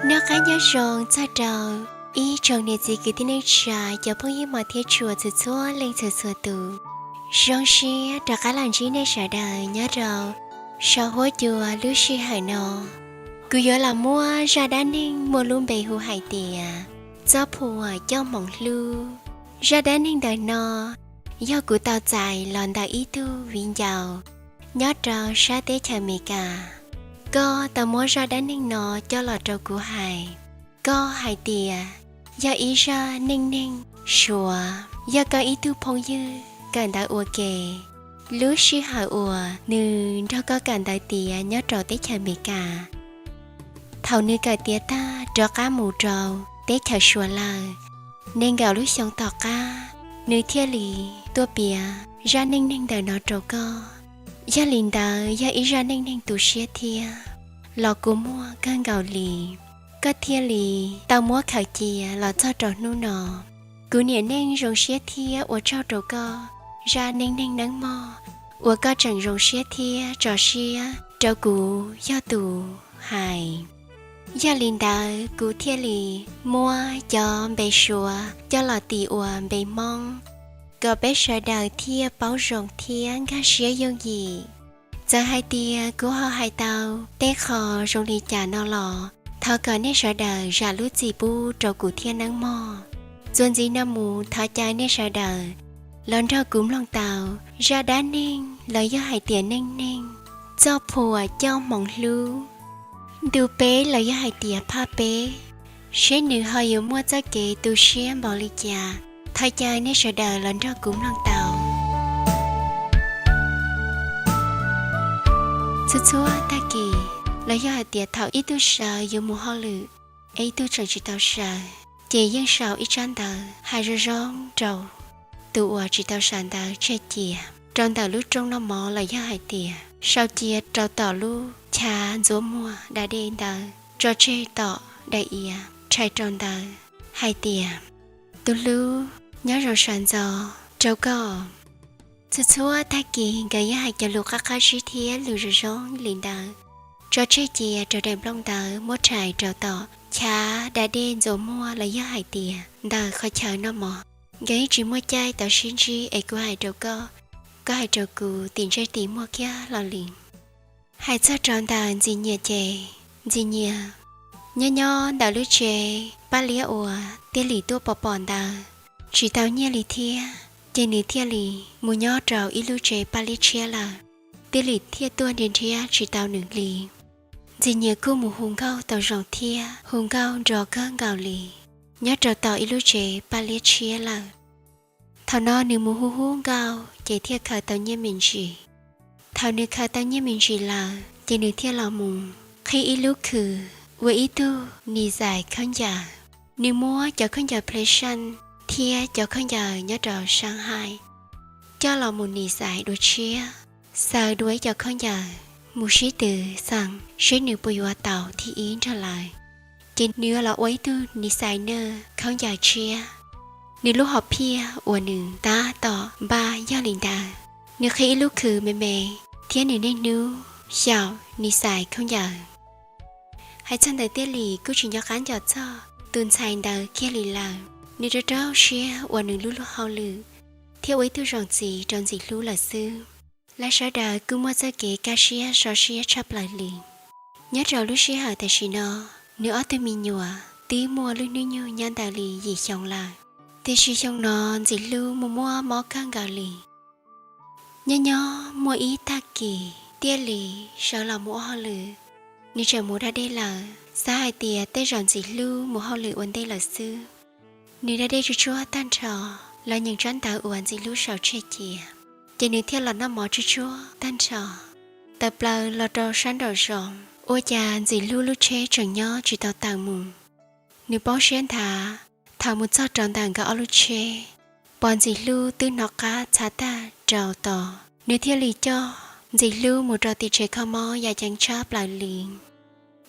Noj qab nyob zoo txog rau ib tsoom niam txiv kwv tij neej tsa, cov phooj ywg mos thiab tshua txhua txhua leej txhua txhua tus. Zoo siab rov qab los ntsib nej sawv daws nyob rau saum huab cua lub sij hawm no. Kuv yuav los muab zaj dab neeg muaj lub npe hu hais tias Txoj Phuam Coj Hmoov Hlub. Zaj dab neeg ntawm no yog kuv tau txais los ntawm ib tug viv ncaus nyob rau sab teb chaws Amelikas. Koj tau muab zaj dab neeg no coj los rau kuv hais. Koj hais tias yog ib zaj neej neeg Suav, yog koj ib tug phooj ywg kawm ntawv ua ke. Lub sij hawm uas nws nrog koj kawm ntawv tiav nyob rau teb chaws Amelikas, thaum nws kawm tiav tag rov qab mus rau teb chaws Suav lawm, nees nkaum lub xyoo tom qab, nws thiaj li tuaj piav zaj neej neeg ntawm no rau koj. Yog li ntawd yog ib zaj neej neeg tu siab thiab los kua muag kawg nkaus li. Koj thiaj li tau muab khaws cia los txog rau hnub no. Kuv niam neej zoo siab thiab ua tsaug rau koj zaj neej neeg neeb mog uas koj tseem zoo siab thiab tso siab rau kuv yog tus hais. Yog li ntawd kuv thiaj li muab cov npe Suav coj los tis ua npe Hmoob, kom peb sawv daws thiaj paub zoo thiab nkag siab yooj yim. Txawm hais tias kuv ho hais tau tej qho zoo li cas no los thov kom nej sawv daws zam lub txim pub rau kuv thiab nawb mog. Txuas ntxiv no mus thov caw nej sawv daws los nrog kuv mloog tau zaj dab neeg los yog hais tias neej neeg Txoj Phuam Coj Hmoov Hlub, ntu peb los yog hais tias phaj peb, seb nws ho yuav muaj txoj kev tu siab npaum li cas. Thov caw nej sawv daws los nrog kuv mloog tau. Txhua txhua tag kis los yog hais tias thaum ib tug sawv yuav mus hauj lwm es ib tug tseem tsis tau sawv, ces yeej sau ib tsab ntawv hais zoo zoo rau tus uas tsis tau sawv ntawd tseg cia rau ntawm lub rooj noj mov los yog hais tias sau cia rau tom lub chav ntxuav muag da dej ntawd tso tseg tom daim iav rhais rau ntawd hais tias, tus hlub, nyob zoo sawv ntxov rau koj. Txhua txhua tag kis nkawd yeej hais cov lus qab qab zib thiab lus zoo zoo li ntawd tso tseg cia rau daim nplooj ntawd muab rhais rau tom chav da dej ntxuav muag los yog hais tias ntawm qhov chaw noj mov. Nkawd yeej tsis muaj caij tau sib ntsib es kuv hais rau koj, koj hais rau kuv tim ntsej tim muag kiag los li. Hais txog rau ntawm Ntxim Nyias ces, Ntxim Nyias nyob nyob ntawm lub tsev paj liab uas Tiaj Lis tuaj pom pom ntawd tsis tau nyiaj li thiab, ces nws thiaj li mus nyob rau ib lub tsev paj liab tshiab lawm. Tiaj Lis thiaj tuaj nrhiav nrhiav tsis tau nws li. Ntxim Nyias kuj mus hu nkauj tau zoo thiab hu nkauj nrov kawg nkaus li nyob rau tom ib lub tsev paj liab tshiab lawm. Thaum no nws mus hu hu nkauj ces thiaj khaws tau nyiaj me ntsis. Thaum nws khaws tau nyiaj me ntsis lawm ces nws thiaj los mus qhib ib lub khw ua ib tug nis xais khaub ncaws. Nws muab cov khaub ncaws Play Shan thiab cov khaub ncaws nyob rau Shanghai coj los mus nis xais dua tshiab, xaws dua ib co khaub ncaws mus sib tw xeem seb nws puas yuav tau thib ib nrog lawv. Ces nws yuav los ua ib tug nis xais na khaub ncaws tshiab. Nws lub hom phiaj uas nws tab tom npaj yog li ntawd. Nws qhib ib lub khw me me thiab nws niaj hnub xyaum nis xais khaub ncaws. Hais txog ntawm Tiaj Lis kuj tsis nco qab nco txog tus ntxhais ntawd kiag li lawm. Nws rau rau siab ua nws lub luag hauj lwm thiab ua ib tug zoo txiv rau Ntxim Hlub lawm xwb. Lawv sawv daws kuj muaj txoj kev kaj siab so siab tshaj plaws li. Nyob rau lub sij hawm tam sim no, nws ob tug me nyuam twb muaj lub hnub nyoog nyob ntawm li yim xyoo lawm. Tiam sis xyoo no Ntxim Hlub mus muaj mob kawg nkaus li. Nyob nyob muaj ib tag kis Tiaj Lis sawv los mus ua hauj lwm, nws tseem mus da dej lawm, xav hais tias tej zaum Ntxim Hlub mus hauj lwm ua ntej lawm xwb. Nws da dej tsuj tsuag tag nrho, los nyeem tsab ntawv uas Ntxim Hlub sau tseg cia, ces nws thiaj los noj mov tsuj tsuag tag nrho, tawm plaws los rau sab nraum zoov. Ua cas Ntxim Hlub lub tsheb tseem nyob tsis tau tawm mus. Nws poob siab nthav, thaum mus txog rau ntawm nkawd ob lub tsheb, pom Ntxim Hlub twb hnov qab txhav tag rau tod, nws thiaj li coj Ntxim Hlub mus rau tim tsev kho mob yam ceev tshaj plaws li.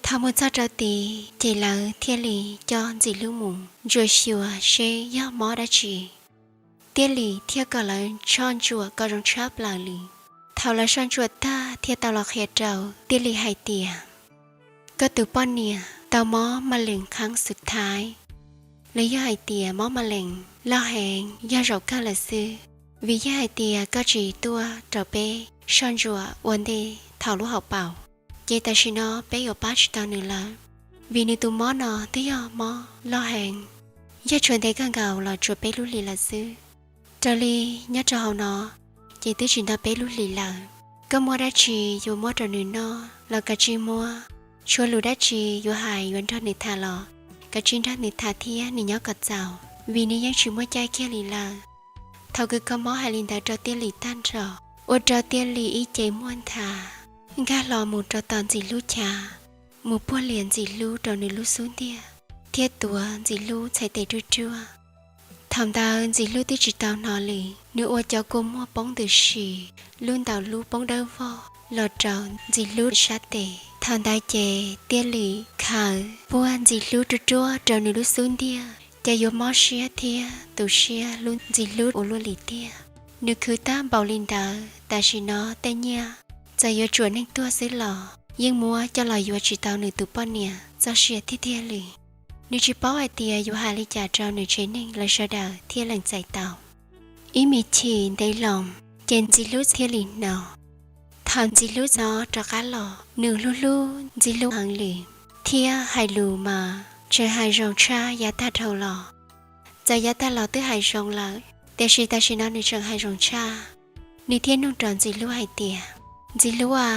Thaum mus txog rau tid ces lawv thiaj li coj Ntxim Hlub mus ntsuam xyuas seb yog mob dab tsi. Tiaj Lis thiaj kom lawv soj ntsuam kom zoo tshaj plaws li. Thaum lawv soj ntsuam tag thiaj tau los qhia rau Tiaj Lis hais tias, koj tus poj niam tau mob ma lees qhab xub thaiv, los yog hais tias mob ma lees loj heev yog zaum kawg lawm xwb, vim yog hais tias koj tsis tuaj rau peb soj ntsuam ua ntej thaum lub hauv paus, ces tam sim no peb yuav pab tsis tau nws lawm, vim nws tus mob no twb yog mob loj heev, yog tshuav ntev kawg nkaus los tsuas peb lub hlis lawm xwb. Raws li nyob rau hauv no, ces twb tsis nto peb lub hlis lawm. Koj muaj dab tsi yuav muab rau nws noj los kav tsij muab, tshuav lus dab tsi yuav hais yuav nrog nws tham los kav tsij nrog nws tham thiab nws nyob kom txaus, vim nws yeej tsis muaj caij kiag li lawm. Thaum kws koj mob hais li ntawd rau Tiaj Lis tag nrho, ua rau Tiaj Lis ib ce muag nthav, nkag hlo mus rau tom Ntxim Hlub chav, mus puag lias Ntxim Hlub rau nws lub xub ntiag, thiab tuav Ntxim Hlub txhais tes ruaj ruaj. Thaum ntawd Ntxim Hlub twb tsis tau hnov li, nws ua cov kua muag poob ntws si, lub ntaus lub poob dawb vog los rau Ntxim Hlub sab tes. Thaum ntawd ces Tiaj Lis khaws puag Ntxim Hlub ruaj ruaj rau nws lub xub ntiag, ces yuav mob siab thiab tu siab hlub Ntxim Hlub ua luaj li tiag. Nws khwv tag npaum li ntawd, tam sim no tej nyiaj txawm yuav tsuam neej tuag xwb los yeej muab coj los yuav tsis tau nws tus poj niam txoj sia tiag tiag li. Nws tsis paub hais tias yuav hais li cas rau nws tsev neeg lawv sawv daws thiaj lees txais tau. Ib me chim ntev loo, ces Ntxim Hlub thiaj li hnov. Thaum Ntxim Hlub hnov rov qab los, nws hlub hlub Ntxim Hlub heev li, thiab hais lus mas tseem hais zoo tshaj yav tag dhau los. Txawm yav tag los twb hais zoo lawm, tiam sis tam sim no nws tseem hais zoo tshaj. Nws thiaj nug rau Ntxim Hlub hais tias, Ntxim Hlub a,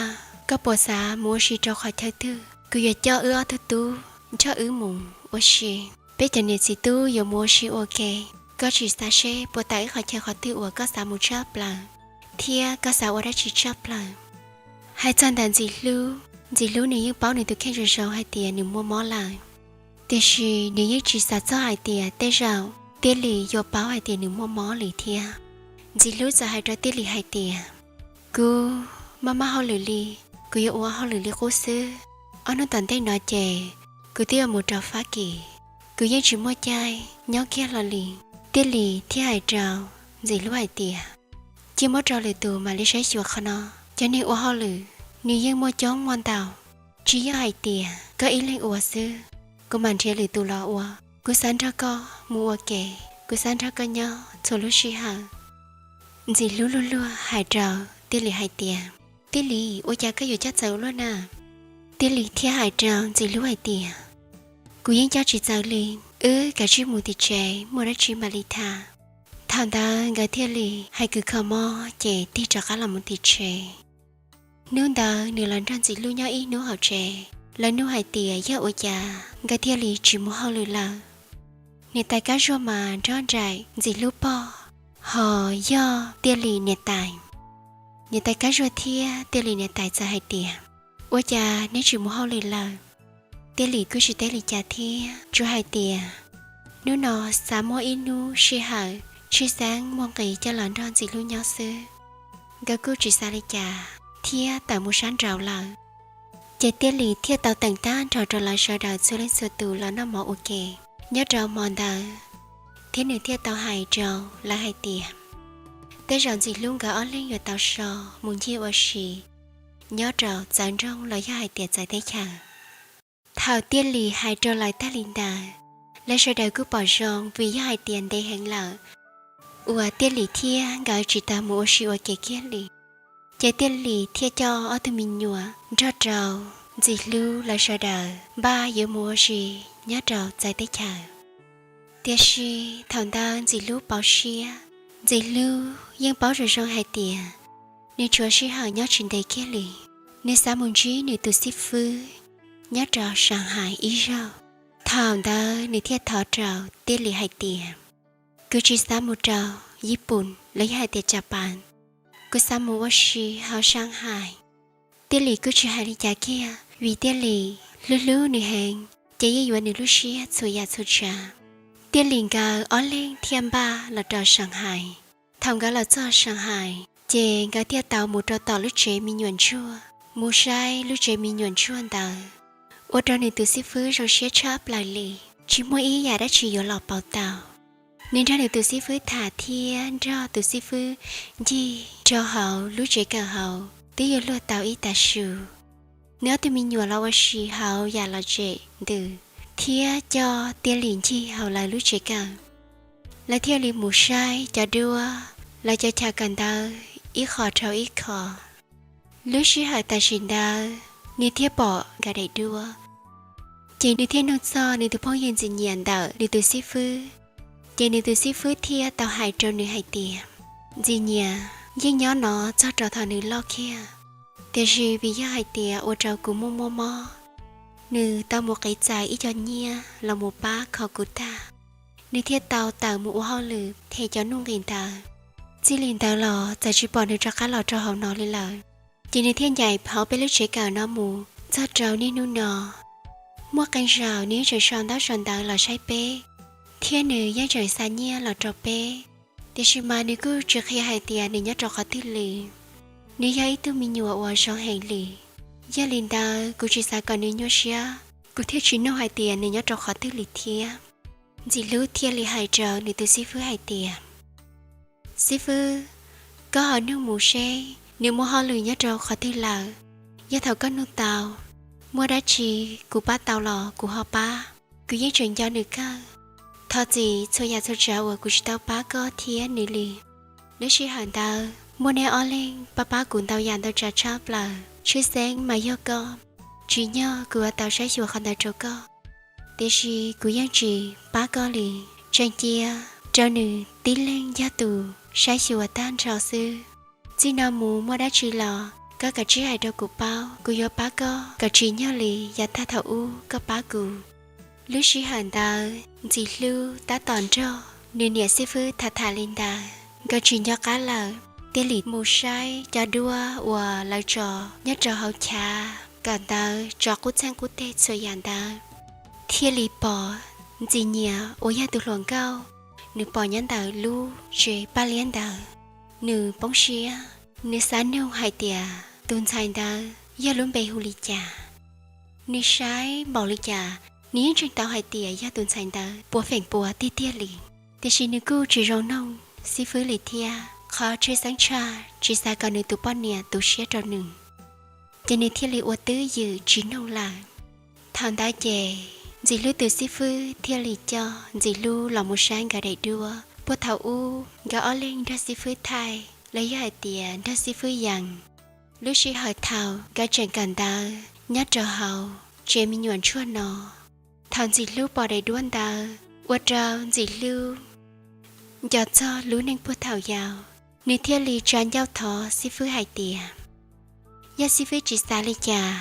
koj puas xav mus ua si rau qhov chaw twg? Kuv yuav coj wb ob tug tub nrog wb mus ua si. Peb cov niam txiv tub yuav mus ua si ua ke, koj tsis xav seb puas tau ib qhov chaw qhov twg uas koj xav mus tshaj plaws, thiab koj xav ua dab tsi tshaj plaws? Hais txog ntawm Ntxim Hlub, Ntxim Hlub nws yeej paub nws tus kheej zoo zoo hais tias nws muaj mob lawm, tiam sis nws yeej tsis xav txog hais tias tej zaum Tiaj Lis yuav paub hais tias nws muaj mob li thiab. Ntxim Hlub txawm hais rau Tiaj Lis hais tias, Kuv maj maj hauj lwm li, kuv yuav ua hauj lwm li qub xwb. Ob hnub tom ntej no ces kuv twb yuav mus rau Fab Kis, kuv yeej tsis muaj caij nyob kiag hlo li. Tiaj Lis thiaj hais rau Ntxim Hlub hais tias, Cia muab rau lwm tus mam li saib xyuas qhov no. Cov neeg ua hauj lwm nws yeej muaj coob muaj ntau, tsis yog hais tias koj ib leeg ua xwb, kuv mam nrhiav lwm tus los ua. Kuv xav nrog koj mus ua ke, kuv xav nrog koj nyob txhua lub sij hawm. Ntxim Hlub luag luag hais rau Tiaj Lis hais tias, Tiaj Lis, ua cas koj yuav coj txawv ua luaj na? Tiaj Lis thiaj hais rau Ntxim Hlub hais tias, Kuv yeej coj tsis txawv li, wb kav tsij mus tim tsev muaj dab tsi mam li tham. Thaum ntawd nkawd thiaj li hais kwv kho mob ces tig rov qab los mus tim tsev. Hnub ntawd nws los nrog Ntxim Hlub nyob ib hnub hauv tsev. Lawv nug hais tias yog ua cas nkawd thiaj li tsis mus hauj lwm lawm. Niam tais Kab Zuag mas nrog nraim Ntxim Hlub pog, ho yog Tiaj Lis niam tais. Niam tais Kab Zuag thiab Tiaj Lis niam tais txawm hais tias, Ua cas neb tsis mus hauj lwm lawm? Tiaj Lis kuj tsis teb li cas thiab, tsuas hais tias, Hnub no xav muaj ib hnub sij hawm tshwj xeeb muaj nqis coj los nrog Ntxim Hlub nyob xwb. Nkawd kuj tsis xav li cas thiab tawm mus sab nraud lawm. Ces Tiaj Lis thiaj tau teem tag nrho rau lawv sawv daws txhua leej txhua tus los noj mov ua ke nyob rau hmo ntawd, thiab nws thiaj tau hais rau lawv hais tias, Tej zaum Ntxim Hlub nkawd ob leeg yuav tau so mus ncig ua si nyob rau txawv nroog los yog hais tias txawv teb chaws. Thaum Tiaj Lis hais rau lawv tag li ntawd, lawv sawv daws kuj pom zoo vim yog hais tias ntev heev lawm uas Tiaj Lis thiab nkawd tsis tau mus ua si ua ke kiag li. Ces Tiaj Lis thiaj coj ob tug me nyuam nrog rau Ntxim Hlub lawv sawv daws npaj yuav mus ua si nyob rau txawv teb chaws. Tiam sis thaum ntawd Ntxim Hlub pauv siab. Ntxim Hlub yeej paub zoo zoo hais tias nws tshuav sij hawm nyob tsis ntev kiag li, nws xav mus ntsib nws tus xib fwb nyob rau Shanghai ib zaug. Thaum ntawd nws thiaj thov rau Tiaj Lis hais tias, Kuv tsis xav mus rau Yiv Pun los yog hais tias Japan, kuv xav mus ua si hauv Shanghai. Tiaj Lis kuj tsis hais li cas kiag vim Tiaj Lis hlub hlub nws heev, ces yeej yuav nws lub siab txhua yam txhua tsav. Tiaj Lis nkawd ob leeg thiaj npaj los rau Shanghai. Thaum nkawd los txog Shanghai, ces nkawd thiaj tau mus rau tom lub tsev me nyuam ntsuag, mus saib lub tsev me nyuam ntsuag ntawd, ua rau nws tus xib fwb zoo siab tshaj plaws li, tsis muaj ib yam dab tsi yuav los pauv tau. Nws nrog nws tus xib fwb tham thiab nrog tus xib fwb ncig rau hauv lub tsev kawm hauv twb yuav luag tau ib tav su. Nws ob tug me nyuam los ua si hauv yam lom zem ntws thiab coj Tiaj Lis ncig hauv lawv lub tsev kawm. Lawv thiaj li mus saib cov duab, lawv cov chaw kawm ntawv ib qho dhau ib qho. Lub sij hawm tam sim ntawd nws thiaj pom nkawd daim duab, ces nws thiaj nug txog nws tus phooj ywg ntxim nyiam ntawm nws tus xib fwb. Ces nws tus xib fwb thiaj tau hais rau nws hais tias, ntxim nyiam yeej nyob no txog rau thaum nws loj kiag, tiam sis vim yog hais tias ua rau kuv muaj muaj mob, nws tau mus qiv txais ib co nyiaj los mus pab kho kuv tag, nws thiaj tau tawm mus ua hauj lwm them cov nuj nqis ntawd. Txij li ntawd los txawm tsis pom nws rov qab los rau hauv no li lawm. Ces nws thiaj ncaim hauv peb lub tsev kawm no mus txog rau niaj hnub no. Muaj qee zaus nws yeej tseem sau ntaub sau ntawv los saib peb, thiab nws yeej tseem xa nyiaj los rau peb, tiam sis mas nws kuj tsis qhia hais tias nws nyob rau qhov twg li. Nws yog ib tug me nyuam uas zoo heev li. Yog li ntawd kuv tsis xav kom nws nyuaj siab, kuv thiaj tsis nug hais tias nws nyob rau qhov twg li thiab. Ntxim Hlub thiaj li hais rau nws tus xib fwb hais tias, xib fwb, koj ho nug mus seb nws muaj hauj lwm nyob rau qhov twg lawm. Yog thaum koj nug tau, muaj dab tsi kuv pab tau los kuv ho pab. Kuv yeej tseem nco nws kawg. Thov txim txhua yam txhua tsav uas kuv tsis tau pab koj thiab nws li. Lub sij hawm ntawd muaj neb ob leeg pab pab kuv ntau yam ntau tsav tshaj plaws, tshwj xeeb mas yog koj. Tsim nyog kuv yuav tau saib xyuas qhov ntawd rau koj, tiam sis kuv yeej tsis pab koj li. Tseem cia rau nws tib leeg yog tus saib xyuas tag nrho xwb. Txij no mus muaj dab tsi los koj kav tsij hais rau kuv paub, kuv yuav pab koj kom tsim nyog li yav tag thaum ub koj pab kuv. Lub sij hawm ntawd Ntxim Hlub tab tom nrog nws niam xib fwb tham tham li ntawd, nkawd tsis nco qab lawm, thiaj li mus saib cov duab uas lawv tso nyob rau hauv chav kawm ntawv, tso qub txeeg qub teg txhua yam ntawd, thiaj li pom Ntxim Nyiam uas yog tus hluas nkauj, nws pom nyob ntawm lub tsev paj liab ntawd. Nws poob siab, nws xav nug hais tias tus ntxhais ntawd yog lub npe hu li cas. Nws saib npaum li cas, nws yeej ntseeg tau hais tias yog tus ntxhais ntawd puas feem pua tiag tiag li. Tiam sis nws kuj tsis zoo nug xib fwb li thiab, qhov tshwj xeeb tshaj tsis xav kom nws tus poj niam tu siab rau nws, ces nws thiaj li ua twj ywm tsis nug lawm. Thaum ntawd ces Ntxim Hlub tus xib fwb thiaj li coj Ntxim Hlub los mus saib nkawd daim duab puag thaum ub nkawd ob leeg nrog xib fwb thaij los yog hais tias nrog xib fwb yees lub sij hawm thaum nkawd tseem kawm ntawv nyob rau hauv tsev me nyuam ntsuag no. Thaum Ntxim Hlub pom daim duab ntawd ua rau Ntxim Hlub nco txog lub neej puag thaum yau, nws thiaj li tsa ncauj thov xib fwb hais tias, yog xib fwb tsis xav li cas,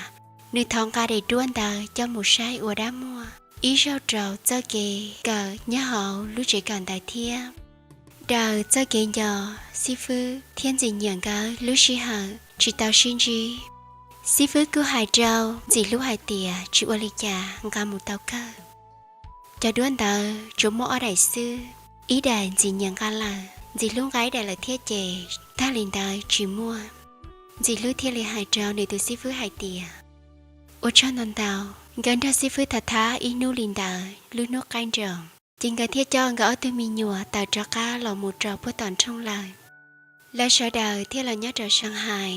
nws thov nqa daim duab ntawd coj mus saib ua dab muag ib zaug rau txoj kev kawm nyob hauv lub tsev kawm ntawd thiab. Daws txoj kev nco xib fwb thiab Ntxim Nyiam nkawd lub sij hawm tsis tau sib ntsib, xib fwb kuj hais rau Ntxim Hlub hais tias tsis ua li cas, nqa mus tau kawg. Cov duab ntawd tsuas muaj ob daim xwb, ib daim Ntxim Nyiam nqa lawm, Ntxim Hlub nqa ib daim lawm thiab ces tag li ntawd tsis muaj. Ntxim Hlub thiaj li hais rau nws tus xib fwb hais tias, ua tsaug ntau ntau. Nkawd nrog xib fwb tham thab ib hnub li ntawd, lub hnub qaij nroos ces nkawd thiaj coj nkawd ob tug me nyuam tawm rov qab los mus rau puag tom nroog lawm. Lawv sawv daws thiaj los nyob rau Shanghai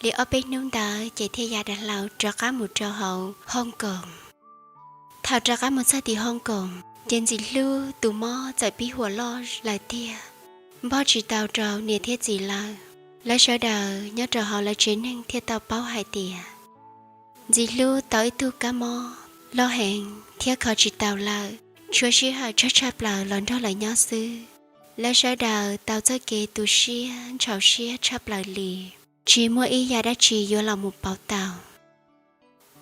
li ob peb hnub ntawd ces thiaj ya dav hlau rov qab mus rau hauv Hong Kong. Thaum rov qab mus txog tim Hong Kong ces Ntxim Hlub tus mob txawm pib huam loj lawm tiag, npog tsis tau rau niam thiab txiv lawm. Lawv sawv daws nyob rau hauv lawv tsev neeg thiaj tau paub hais tias Ntxim Hlub tau ib tug kab mob loj heev thiab kho tsis tau lawm, tshuav sij hawm tsawg tshaj plaws los nrog lawv nyob xwb. Lawv sawv daws tau txoj kev tu siab ntxhov siab tshaj plaws li, tsis muaj ib yam dab tsi yuav los mus pauv tau.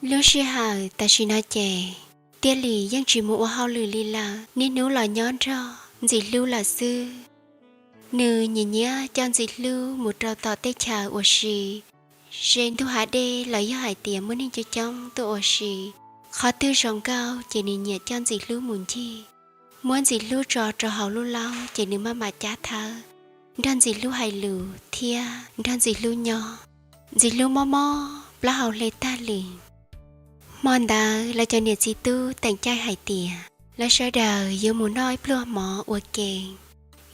Lub sij hawm tam sim no ces Tiaj Lis yeej tsis mus ua hauj lwm li lawm, niaj hnub los nyob nrog Ntxim Hlub lawm xwb. Nws nyiam nyiam coj Ntxim Hlub mus rau tom tej chaw ua si, ze ntug hav dej los yog hais tias muaj neeg coob coob tuaj ua si. Qhov twg zoo nkauj ces nws nyiam coj Ntxim Hlub mus ncig, muab Ntxim Hlub tso rau hauv lub laub ces nws maj mam cab thawb, nrog Ntxim Hlub hais lus thiab nrog Ntxim Hlub nyob. Ntxim Hlub mob mob plaub hau hle tag li. Hmo ntawd lawv cov niam txiv tub teem caij hais tias lawv sawv daws yuav mus noj ib pluag mov ua ke,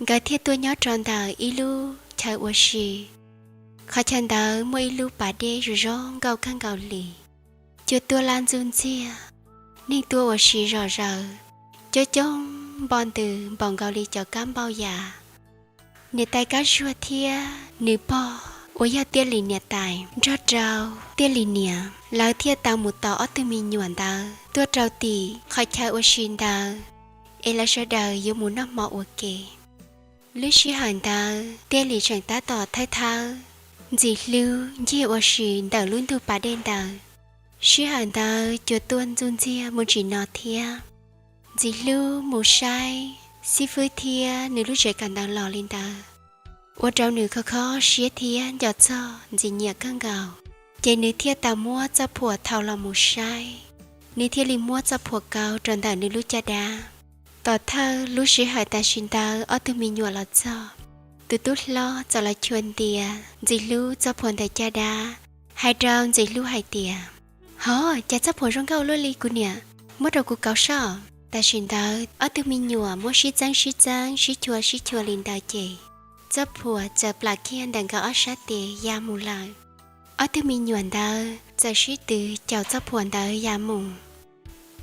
nkawd thiaj tuaj nyob rau ntawm ib lub chaw ua si. Qhov chaw ntawd muaj ib lub pas dej zoo zoo nkauj kawg nkaus li. cua tuaj laj ntxuj ntxiag, neeg tuaj ua si zom zaws, coob coob npo ntws npaum nkaus li cov kab npauj yas. Niam tais Kab Zuag thiab nws pog uas yog Tiaj Lis niam tais nrog rau Tiaj Lis niam, lawv thiaj tau mus tos ob tug me nyuam ntawd tuaj rau tim qhov chaw ua si ntawd, es lawv sawv daws yuav mus noj hmo ua ke. Lub sij hawm ntawd Tiaj Lis tseem tab tom thawb thawb Ntxim Hlub ncig ua si ntawm lub ntug pas dej ntawd. Sij hawm ntawd cua tuaj ntxuj ntxiag mus tsis no thiab. Ntxim Hlub mus saib xib fwb thiab nws lub tsev kawm ntawv los li ntawd, ua rau nws kho kho siab thiab nco txog Ntxim Nyiam kawg nkaus. Ces nws thiaj tau muab txoj phuam thau los mus saib, nws thiaj li muab txoj phuam kaw rau ntawm nws lub caj dab. Tom thawj lub sij hawm tam sim ntawd ob tug me nyuam los txog, tus tub hlob txawm los chua ntias Ntxim Hlub txoj phuam ntawm caj dab, hais rau Ntxim Hlub hais tias, Hov, cas txoj phuam zoo nkauj luaj li kuv niam, muab rau kuv kaw saib. Tam sim ntawd ob tug me nyuam muab sib txeeb sib txeeb sib chua sib chua li ntawd ces txoj phuam txawm plam kiag ntawm nkawd ob sab tes ya mus lawm. Ob tug me nyuam ntawd txawm sib tw caum txoj phuam ntawd ya mus.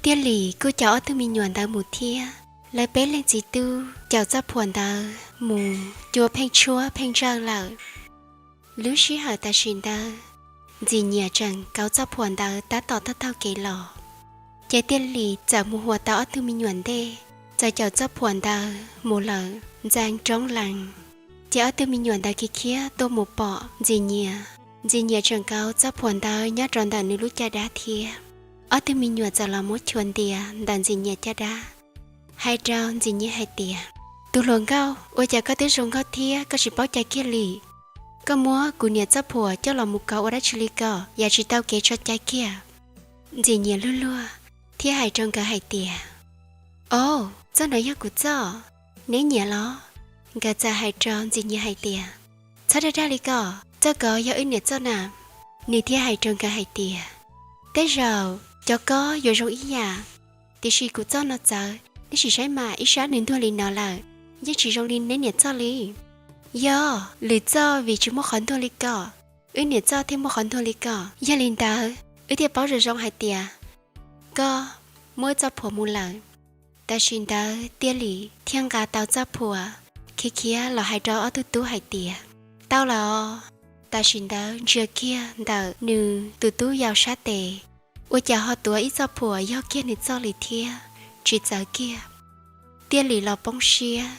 Tiaj Lis kuj caum ob tug me nyuam ntawd mus thiab. Lawv peb leeg txiv tub caum txoj phuam ntawd mus cua pheej tshuab pheej ntsawj lawm. Lub sij hawm tam sim ntawd Ntxim Nyiam tseem kaw txoj phuam ntawd tab tom taug taug kev los, ces Tiaj Lis txawm mus hua tau ob tug me nyuam ntej, txawm caum txoj phuam ntawd mus lawm ntxeev roob lees. Ces ob tug me nyuam ntawd khiav khiav tuaj mus pom Ntxim Nyiam, Ntxim Nyiam tseem kaw txoj phuam ntawd nyob rau ntawm nws lub caj dab thiab. Ob tug me nyuam txawm los muab chua ntias ntawm Ntxim Nyiam caj dab, hais rau Ntxim Nyiam hais tias, Tus hluas nkauj, ua cas koj twb zoo nkauj thiab koj tsis paub cai kiag li? Koj muab kuv niam txoj phuam coj los mus kaw ua dab tsi li ko, yam tsis tau kev tso cai kiag. Ntxim Nyiam luag luag thiab hais rau nkawd hais tias, Au, txoj no yog kuv txoj, neb nyiam los? Nkawd txawm hais rau Ntxim Nyiam hais tias, Txhob dag dag li ko, txoj ko yog wb niam txoj na. Nws thiaj hais rau nkawd hais tias, Tej zaum cov ko yuav zoo ib yam, tiam sis kuv txoj no txawv, neb sim saib mas, ib sab nws ntuag li no lawm, yeej tsis zoo li neb niam txoj li. Yog, lwm txoj vim tsis muaj qhov ntuag li ko, wb niam txoj thiaj muaj qhov ntuag li ko. Yog li ntawd wb thiaj paub zoo zoo hais tias koj muab wb txoj phuam mus lawm. Tam sim ntawd Tiaj Lis thiaj nqa tau txoj phuam, khiav khiav los hais rau ob tug tub hais tias, Tau lawm os. Tam sim ntawd ntsia kiag ntawm nws tus tub yau sab tes, ua cas ho tuav ib txoj phuam yog kiag nws txoj li thiab, tsis txawv kiag. Tiaj Lis los poob siab,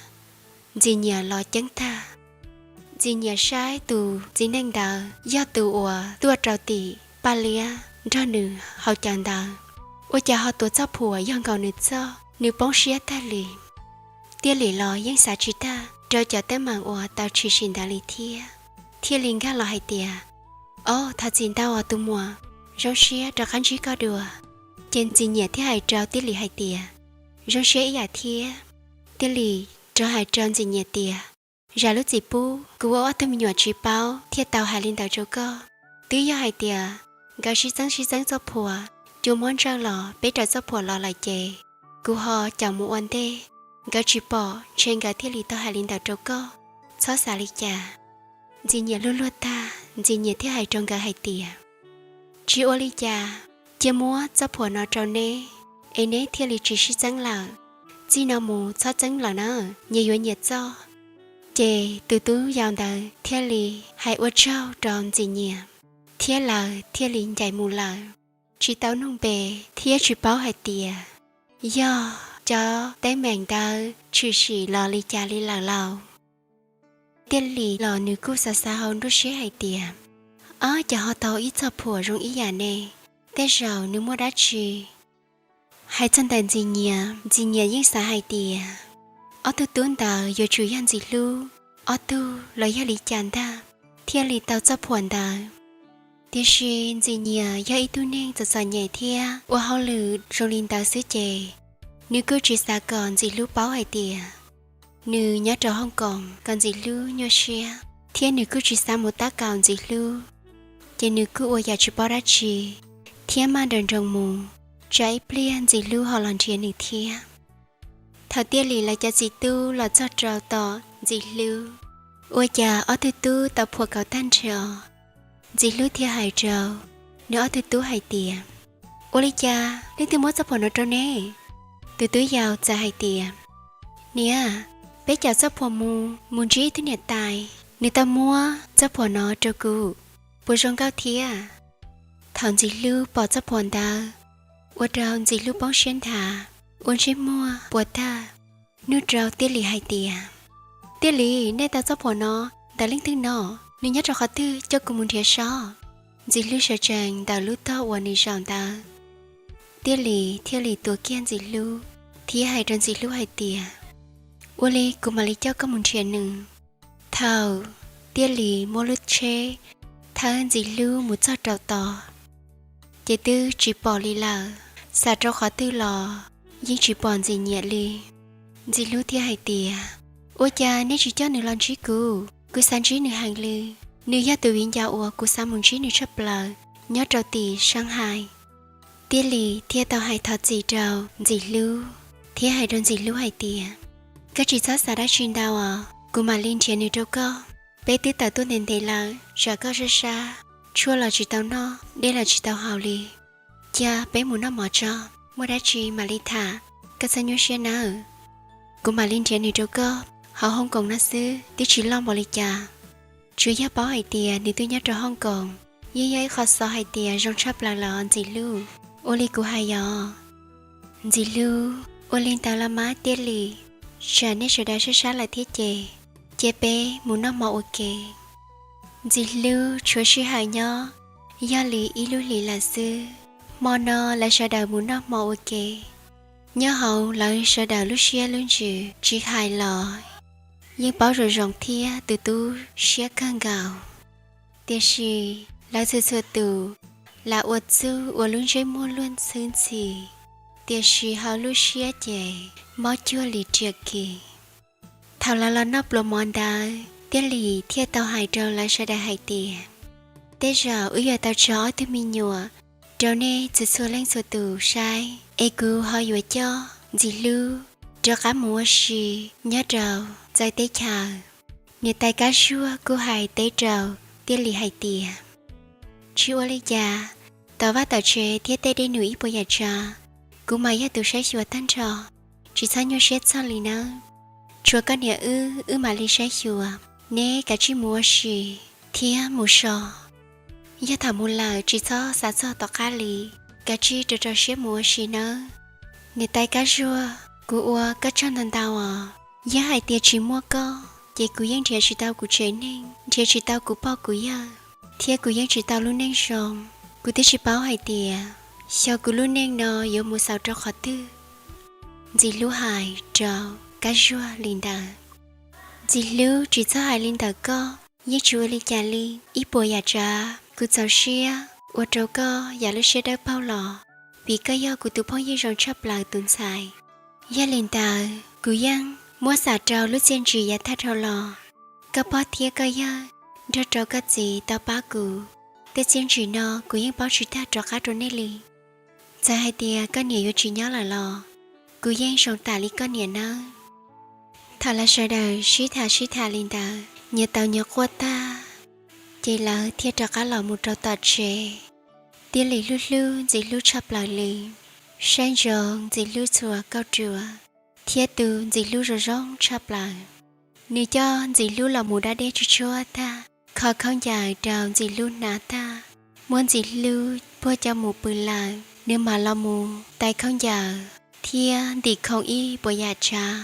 Ntxim Nyiam los ceeb tag. Ntxim Nyiam saib tus txiv neej ntawd yog tus uas tuaj rau tim Paj Liab nrog nws haus cawv ntawd, ua cas ho tuav txoj phuam yog nkaus nws txoj, nws poob siab tag li. Tiaj Lis los yeej xav tsis tag rau cov teeb meem uas tau tshwm sim ntawd li thiab, thiaj li nkag los hais tias, Au, thov txim ntau os tus muam, zoo siab rov qab ntsib koj dua. Ces Ntxim Nyiam thiaj hais rau Tiaj Lis hais tias, Zoo siab ib yam thiab. Tiaj Lis rov hais rau Ntxim Nyiam tias, Zam lub txim pub, kuv ua ob tug me nyuam tsis paub thiaj tau hais li ntawd rau koj. Twb yog hais tias nkawd sib txeeb sib txeeb txoj phuam, cua muab ntsawj los peb raws txoj phuam los lawm ces kuv ho caum mus ua ntej, nkawd tsis pom ntshe nkawd thiaj li tau hais li ntawd rau koj. Txhob xav li cas. Ntxim Nyiam luag luag tag, Ntxim Nyiam thiaj hais rau nkawd hais tias, Tsis ua li cas, cia muab txoj phuam no rau neb, es neb thiaj li tsis sib txeeb lawm. Txij no mus txhob txeeb lawm na, nyias yuav nyias txoj. Ces tus tub yau ntawd thiaj li hais ua tsaug rau Ntxim Nyiam, thiab lawv thiaj li ncaim mus lawm. Tsis tau nug npe thiab tsis paub hais tias yog cov teeb meem ntawd tshwm sim los li cas li lawm lauj. Tiaj Lis los nws kuj xav xav hauv nruab siab hais tias, Ob, cas ho tau ib txoj phuam zoo ib yam ne, tej zaum nws muaj dab tsi? Hais txog ntawm Ntxim Nyiam, Ntxim Nyiam yeej xav hais tias ob tug tub ntawd yuav tsum yog Ntxim Hlub ob tug los yog li cas ntag thiaj li tau txoj phuam ntawd. Tiam sis Ntxim Nyiam yog ib tug neeg txom txom nyem thiab ua hauj lwm zoo li ntawd xwb ces nws kuj tsis xav kom Ntxim Hlub paub hais tias nws nyob rau Hooj Koom kom Ntxim Hlub nyuaj siab, thiab nws kuj tsis xav mus tab kaum Ntxim Hlub, ces nws kuj ua yam tsis paub dab tsi thiab maj nroos nroos mus, tsam ib pliag Ntxim Hlub ho los nrhiav nws thiab. Thaum Tiaj Lis lawv cov txiv tub los txog rau tom Ntxim Hlub, ua cas ob tug tub tau phuam kaus tag nrho. Ntxim Hlub thiaj hais rau nws ob tug tub hais tias, Ua li cas leej twg muab txoj phuam no rau neb? Tus tub yau txawm hais tias, Niam, peb caum txoj phuam mus, mus ntsib ib tug niam tais, nws tau muab txoj phuam no rau kuv, puas zoo nkauj thiab? Thaum Ntxim Hlub pom txoj phuam ntawd, ua rau Ntxim Hlub poob siab nthav, ua ntsej muag puas tawg. Nug rau Tiaj Lis hais tias, Tiaj Lis, nej tau txoj phuam no ntawm leej twg no? Nws nyob rau qhov twg, coj kuv mus nrhiav saib. Ntxim Hlub sawv tsees ntawm lub tog uas nws zaum ntawd. Tiaj Lis thiaj li tuav kiag Ntxim Hlub thiab hais rau Ntxim Hlub hais tias, Ua li kuv mam li coj koj mus nrhiav nws. Thaum Tiaj Lis muab lub tsheb thawb Ntxim Hlub mus txog rau tod, ces twb tsis pom li lawm. Xam rau qhov twg los yeej tsis pom Ntxim Nyiam li. Ntxim Hlub thiaj hais tias, Ua cas nej tsis coj nws los ntsib kuv? Kuv xav ntsib nws heev li. Nws yog tus viv ncaus uas kuv xav mus ntsib nws tshaj plaws nyob rau tim Shanghai. Tiaj Lis thiaj tau hais thov txim rau Ntxim Hlub thiab hais rau Ntxim Hlub hais tias, Koj tsis txhob xav dab tsi ntau os, kuv mam li nrhiav nws rau koj. Peb twb tawm tuaj ntev ntev lawm, tsam koj sab sab, tshuaj los tsis tau noj, dej los tsis tau haus li. Cia peb mus noj mov tso, muaj dab tsi mam li tham, koj txhob nyuaj siab nawb. Kuv mam li nrhiav nws rau koj. Hauv Hooj Koom no xwb twb tsis loj npaum li cas, tsuas yog paub hais tias nws twb nyob rau Hooj Koom, yeej yog ib qho xov hais tias zoo tshaj plaws los Ntxim Hlub. Ua li kuv hais yog. Ntxim Hlub, ua li ntawd los mas Tiaj Lis, tsam nej sawv daws sab sab lawm thiab ces, cia peb mus noj mov ua ke. Ntxim Hlub tshuav sij hawm nyob yog li ib lub hlis lawm xwb. Hmo no lawv sawv daws mus noj hmo ua ke. Nyob hauv lawv sawv daws lub siab lub ntsws tsis hais los yeej paub zoo zoo thiab tu tu siab kawg nkaus. Tiam sis lawv txhua txhua tus lam ua txuj ua lub ntsej muag luag ntxhi ntxhi, tiam sis hauv lub siab ces mob cuag li riam kis. Thaum lawv los noj pluas mov ntawd, Tiaj Lis thiaj tau hais rau lawv sawv daws hais tias, Tej zaum wb yuav tau tso ob tug me nyuam rau nej txhua txhua leej txhua tus saib, es kuv ho yuav coj Ntxim Hlub rov qab mus ua si nyob rau txawv teb chaws. Niam tais Kab Zuag kuj hais teb rau Tiaj Lis hais tias, Tsis ua li cas, tom vaj tom tsev thiab tej dej num ib puas yam tsav, kuv mas yog tus saib xyuas tag nrho, tsis txhob nyuaj siab txog li nawb. Tshuav koj niam wb, wb mam li saib xyuas, neb kav tsij mus ua si thiab mus so. Yog thaum mus lawm tsis txhob xav txog tom qab li, kav tsij rau rau siab mus ua si nawb. Niam tais Kab Zuag, kuv ua koj tsaug ntau ntau os. Yog hais tias tsis muaj koj ces kuv yeej nrhiav tsis tau kuv tsev neeg, nrhiav tsis tau kuv pog kuv yawg, thiab kuv yeej tsis tau lub neej zoo. Kuv twb tsis paub hais tias xyov kuv lub neej no yuav mus xaus rau qhov twg. Ntxim Hlub hais rau Kab Zuag li ntawd. Ntxim Hlub, tsis txhob hais li ntawd, koj yeej tsis ua li cas li. Ib puas yam tsav kuv txaus siab ua rau koj yam lub siab dawb paug los, vim koj yog kuv tus phooj ywg zoo tshaj plaws tus ntxhais. Yog li ntawd kuv yeej muab xam rau lub txiaj ntsig yav tag dhau los. Koj pog thiab koj yawg nrog rau koj txiv tau pab kuv, tej txiaj ntsig no kuv yeej paub tsis tag rov qab rau nej li. Txawm hais tias koj niam yuav tsis nyob lawm los kuv yeej zoo tam li koj niam nawb. Thaum lawv sawv daws sib tham sib tham li ntawd, nyias tau nyias quaj tag, ces lawv thiaj rov qab los mus rau tom tsev. Tiaj Lis hlub hlub Ntxim Hlub tshaj plaws li, saib ntsoov Ntxim Hlub txhua kauj ruam, thiab tu Ntxim Hlub zoo zoo tshaj plaws. Nws coj Ntxim Hlub los mus da dej tsuj tsuag tag, kho khaub ncaws rau Ntxim Hlub hnav tag, muab Ntxim Hlub puag coj mus pw lawm, nws mam los mus tais khaub ncaws thiab ntim khoo ib puas yam tsav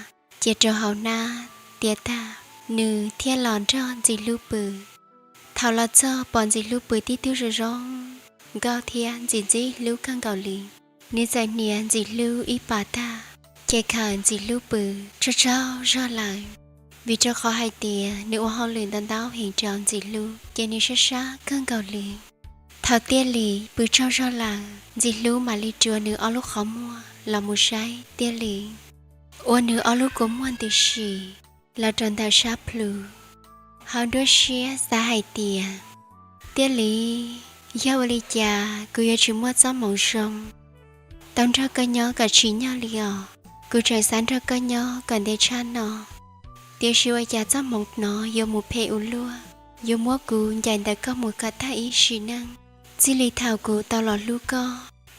cia rau hauv hnab tiav tag, nws thiaj los nrog Ntxim Hlub pw. Thaum los txog pom Ntxim Hlub pw tib tug zoo zoo nkauj thiab ntxim ntxim hlub kawg nkaus li. Nws txawm hniav Ntxim Hlub ib pas tag, ces khawm Ntxim Hlub pw tsaug tsaug zog lawm. Vim rau qhov hais tias nws ua hauj lwm ntau ntau heev rau Ntxim Hlub, ces nws sab sab kawg nkaus li. Thaum Tiaj Lis pw tsaug zog lawm, Ntxim Hlub mam li rua nws ob lub qhov muag los mus saib Tiaj Lis, ua nws ob lub kua muag ntws si los rau ntawm sab plhu, ho nruab siab xav hais tias, Tiaj Lis, yog ua li cas kuv yuav tsis muaj txoj hmoov zoo tau nrog koj nyob kom tsim nyog li os? Kuv tseem xav nrog koj nyob kom ntev tshaj no, tiam sis ua cas txoj hmoov no yuav mus phem ua luaj, yuav muab kuv ncaim ntawm koj mus kom tag ib sim neej. Txij li thaum kuv tau los hlub koj,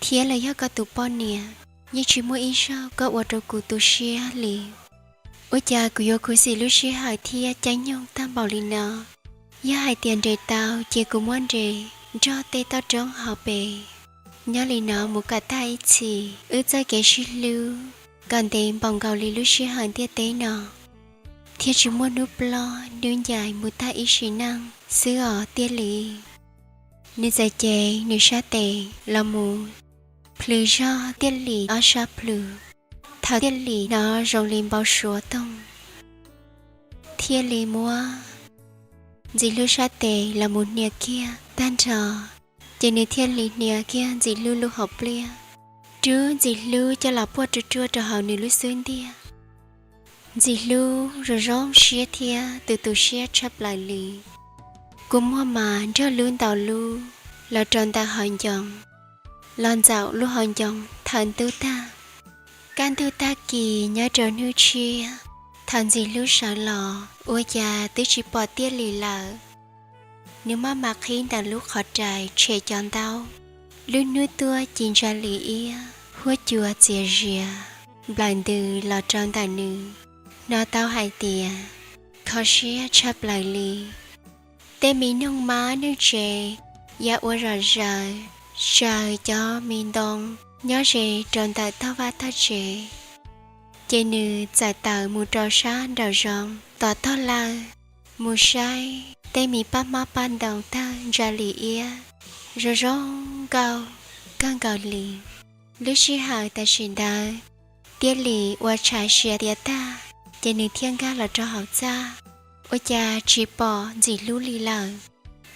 thiab los yog koj tus poj niam, yeej tsis muaj ib zaug koj ua rau kuv tu siab li. Ua cas kuv yuav khuv xim lub sij hawm thiab caij nyoog tag npaum li no? Yog hais tias nres tau ces kuv muab nres nrog tej toj roob hauv pes. Nyob li no mus kom tag ib txhis, wb txoj kev sib hlub kom ntev npaum nkaus li lub sij hawm ntiaj teb no, thiab tsis muaj hnub ploj hnub ncaim mus tag ib sim neej xwb os Tiaj Lis. Nws txawm cev nws sab tes los mus plhws zog Tiaj Lis ob sab plhu. Thaum Tiaj Lis hnov zoo li npau suav toog, thiaj li muab Ntxim Hlub sab tes los mus hnia kiag tag nrho, ces nws thiaj li hnia kiag Ntxim Hlub lub hauv pliaj, rub Ntxim Hlub coj los puag ruaj ruaj rau hauv nws lub xub ntiag. Ntxim Hlub zoo zoo siab thiab tu tu siab tshaj plaws li. Kua muag mas nrog lub ntaus lub los rau ntawm hauv ncoo, los ntxaum lub hauv ncoo thawm ntuj tag. Kaj ntug tag kis nyob rau hnub tshiab, thaum Ntxim Hlub sawv los ua cas twb tsis pom Tiaj Lis lawm. Nws maj mam qhib ntawm lub qhov rais tshem cov ntaub. Lub hnub tuaj ci ntsa li iab, huab cua txias zias nplawm ntws los rau ntawm nws. Hnov tau hais tias kho siab tshaj plaws li. Tej me noog mab noog tsev ya ua zom zaws, zaws cov me ntoo nyob ze rau ntawm tog vaj tog tsev. Ces nws txawm tawm mus rau sab nraum zoov tom tog lawj, mus saib tej me paj hmab paj ntoo tawg ntsa li iab, zoo zoo nkauj kawg nkaus li. Lub sij hawm tam sim ntawd, Tiaj Lis ua tshais siav tiav tag, ces nws thiaj nkag los rau hauv txaj. Ua cas tsis pom Ntxim Hlub li lawm.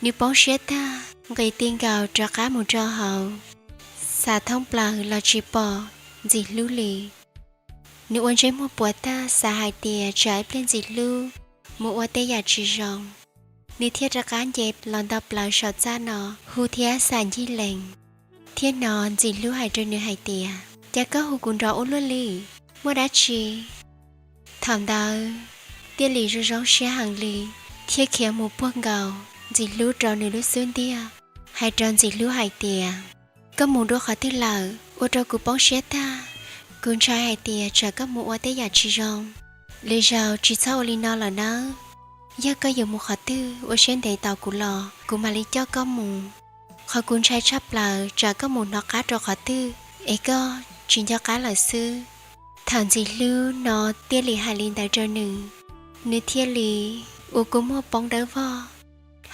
Nws poob siab tag, nqis ti nkaus rov qab mus rau hauv, xav thoob plaws los tsis pom Ntxim Hlub li. Nws ua ntsej muag puas tag xav hais tias tsam ib pliag Ntxim Hlub mus ua tej yam tsis zoo. Nws thiaj rov qab nce los nto plaws saum txaj no hu thiab xam ncig lees, thiab hnov Ntxim Hlub hais rau nws hais tias, cas koj hu kuv nrov ua luaj li, muaj dab tsi? Thaum ntawd, Tiaj Lis zoo zoo siab heev li, thiab khiav mus puag nkaus Ntxim Hlub rau nws lub xub ntiag, hais rau Ntxim Hlub hais tias, koj mus dua qhov twg lawm ua rau kuv poob siab tag. Kuv ntshai hais tias tsam koj mus ua tej yam tsis zoo. Lwm zaus tsis txhob ua li no lawm nawb. Yog koj yuav mus qhov twg ua siab ntev tos kuv los kuv mam li coj koj mus. Qhov kuv ntshai tshaj plaws tsam koj mus hnov qab rau qhov twg es koj tsis nco qab lawm xwb. Thaum Ntxim Hlub hnov Tiaj Lis hais li ntawd rau nws, nws thiaj li ua kua muag poob dawb vog,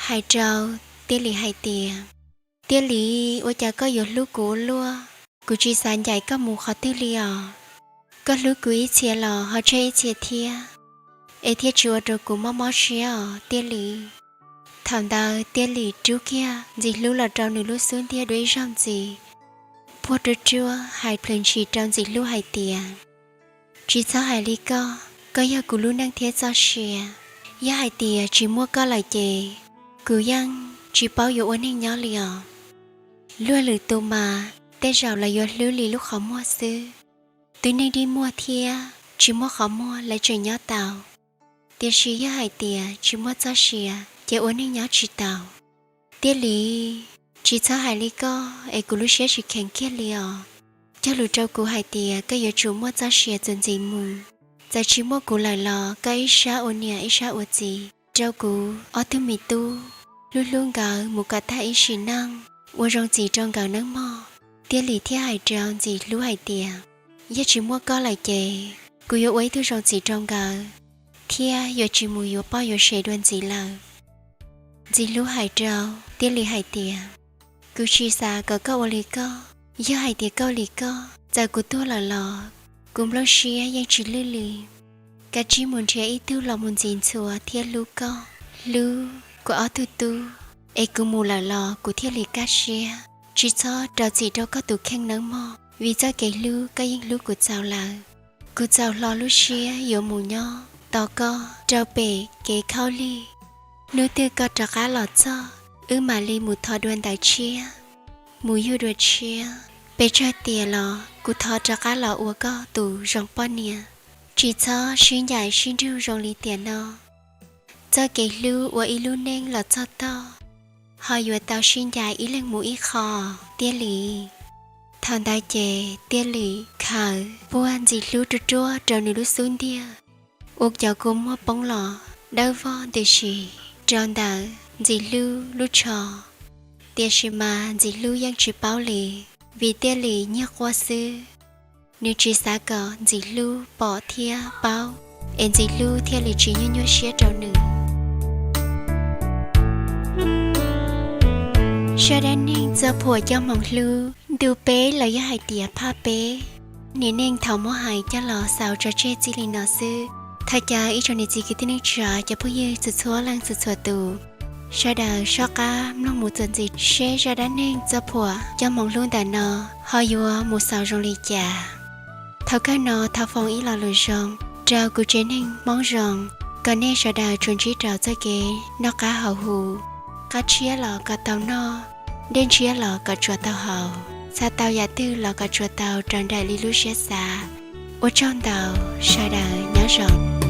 hais rau Tiaj Lis hais tias, Tiaj Lis, ua cas koj yuav hlub kuv ua luaj? Kuv tsis xav ncaim koj mus qhov twg li os. Koj hlub kuv ib txhia los ho tseg ib txhia thiab, es thiaj tsis ua rau kuv mob mob siab os Tiaj Lis. Thaum ntawd Tiaj Lis rub kiag Ntxim Hlub los rau nws lub xub ntiag dua ib zaug ntxiv, puag ruaj ruaj hais plhws ntshis rau Ntxim Hlub hais tias, tsis txhob hais li koj, koj yog kuv lub neej thiab txoj sia. Yog hais tias tsis muaj koj lawm ces kuv yeej tsis paub yuav ua neej nyob li os. Luag lwm tus mas tej zaum lawv yuav hlub li lub qhov muag xwb. Twb neej dig muag thiab tsis muaj qhov muag lawv tseem nyob tau, tiam sis yog hais tias tsis muaj txoj sia ces ua neej nyob tsis tau. Tiaj Lis, tsis txhob hais li koj es kuv lub siab tsis kheev kiag li os. Cog lus rau kuv hais tias koj yuav tsum muaj txoj sia txuas ntxiv mus, txawm tsis muaj kuv lawm los koj ib sab ua niam ib sab ua txiv rau kuv ob tug me tub, hlub hlub nkawd mus kom tag ib sim neej, ua zoo txim rau nkawd nawb mog. Tiaj Lis thiaj hais rau Ntxim Hlub hais tias, yog tsis muaj koj lawm ces kuv yuav ua ib tug zoo txim rau nkawd, thiab yuav tsis mus yuav poj yuav sev dua ntxiv lawm. Ntxim Hlub hais rau Tiaj Lis hais tias, kuv tsis xav kom koj ua li koj. Yog hais tias koj ua li koj, txawm kuv tuag lawm los kuv nplooj siab yeej tsis lwj li. Kav tsij mus nrhiav ib tug los mus ntxim ntxhua thiab hlub koj, hlub kuv ob tug tub, es kuv mus lawm los kuv thiaj li kaj siab. Tsis txhob rau txim rau koj tus kheej nawb mog, vim txoj kev hlub koj yeej hlub kuv txaus lawm. Kuv txaus hlo lub siab yuav mus nyob tos koj rau pem kev khaub lig. Hnub twg koj rov qab los txog, wb mam li mus thov dua ntawv tshiab, mus yug dua tshiab. Pes tsawg tiam los kuv thov rov qab los ua koj tus zoo poj niam. Tsis txhob sib ncaim sib nrug zoo li tiam no. Txoj kev hlub ua ib lub neej los txog tog, ho yuav tau sib ncaim ib leeg mus ib qho, Tiaj Lis. Thaum ntawd ces Tiaj Lim khaws puag Ntxim Hlub ruaj ruaj rau nws lub xub ntiag, ua cov kua muag poob los dawb vog, tiam sis rau ntawm Ntxim Hlub lub tsho. Tiam sis mas Ntxim Hlub yeej tsis paub li, vim Tiaj Lim nyiag quaj xwb. Nws tsis xav kom Ntxim Hlub pom thiab paub, es Ntxim Hlub thiaj li tsis nyuaj nyuaj siab rau nws. Zaj dab neeg Txoj Phuam Coj Hmoov Hlub ntu peb los yog hais tias phaj peb, nim neej thaum muab hais coj los xaus tso tseg txij li no xwb. Thov caw ib tsoom niam txiv kwv tij neej tsa cov phooj ywg txhua txhua leej txhua txhua tus, sawv daws soj qab mloog mus txuas ntxiv seb zaj dab neeg Txoj Phuam Coj Hmoov Hlub ntawm no ho yuav mus xaus zoo li cas. Thaum kawg no thov foom ib lo lus zoo rau kuv tsev neeg Hmoob Zoo, kom nej sawv daws tsuas ntsib rau txoj kev noj qab haus huv, qab tshiab los kom tau noj, dej ntshiab los kom tsuas tau haus, xav tau yam twg los kom tsuas tau raws nraim li lub siab xav. Ua tsaug ntau, sawv daws nyob zoo.